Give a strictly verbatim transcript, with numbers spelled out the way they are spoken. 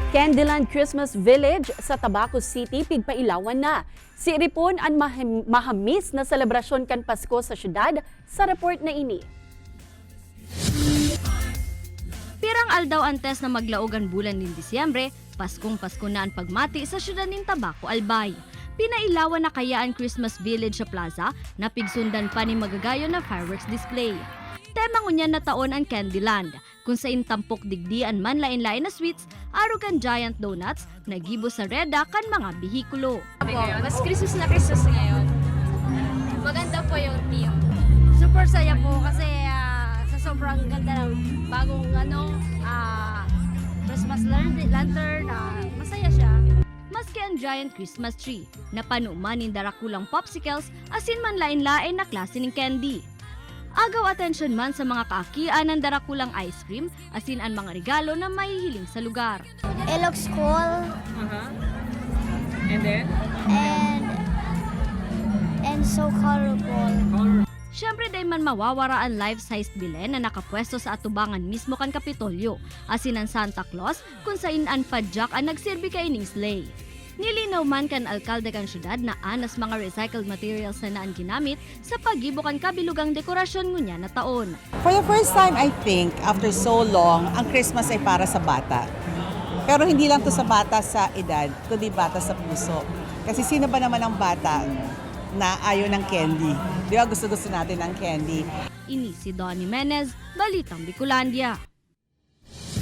Candyland Christmas Village sa Tabaco City pigpailawan na. Siiripon an maham-, mahamis na selebrasyon kan Pasko sa syudad sa report na ini. Pirang aldaw antes na maglaog an bulan nin Disyembre, Paskong-Pasko na an pagmati sa syudad nin Tabaco, Albay. Pinailawan na kaya an Christmas Village sa plaza na pigsundan pa nin magagayon na fireworks display. Tema ngunyan na taon an Candyland, kun sain tampok digdi an manlaen-laen na sweets, arog kan giant donuts na gibo sa reda kan mga behikulo. Wow, mas Christmas na Christmas ngayon. Maganda po yung theme. Super saya po kasi, ah, sa sobrang ganda ng bagong, ano, ah, Christmas lan-, lantern, ah, masaya siya. Maski an giant Christmas tree, napano man nin darakulang popsicles asin manlaen-laen na klase nin candy. Agaw atensyon man sa mga kaakian an darakulang ice cream asin an mga regalo na mahihiling sa lugar. It looks cool Aha. And then? and and so colorful. Siyempre, dai man mawawara an life-sized Belen na nakapwesto sa atubangan mismo kan Kapitolyo, asin an Santa Claus, kun sain an padyak an nagserbi kaining sleigh. Nilinaw man kan alkalde kan syudad na an as mga recycled materials sana an ginamit sa paggibo kan kabilugang dekorasyon ngunyan na taon. For the first time, I think, after so long, ang Christmas ay para sa bata. Pero hindi lang to sa bata sa edad, kundi bata sa puso. Kasi sino ba naman ang bata na ayaw ng candy? Di ba gusto-gusto natin ng candy? Ini si Don Jimenez, Balitang Bicolandia.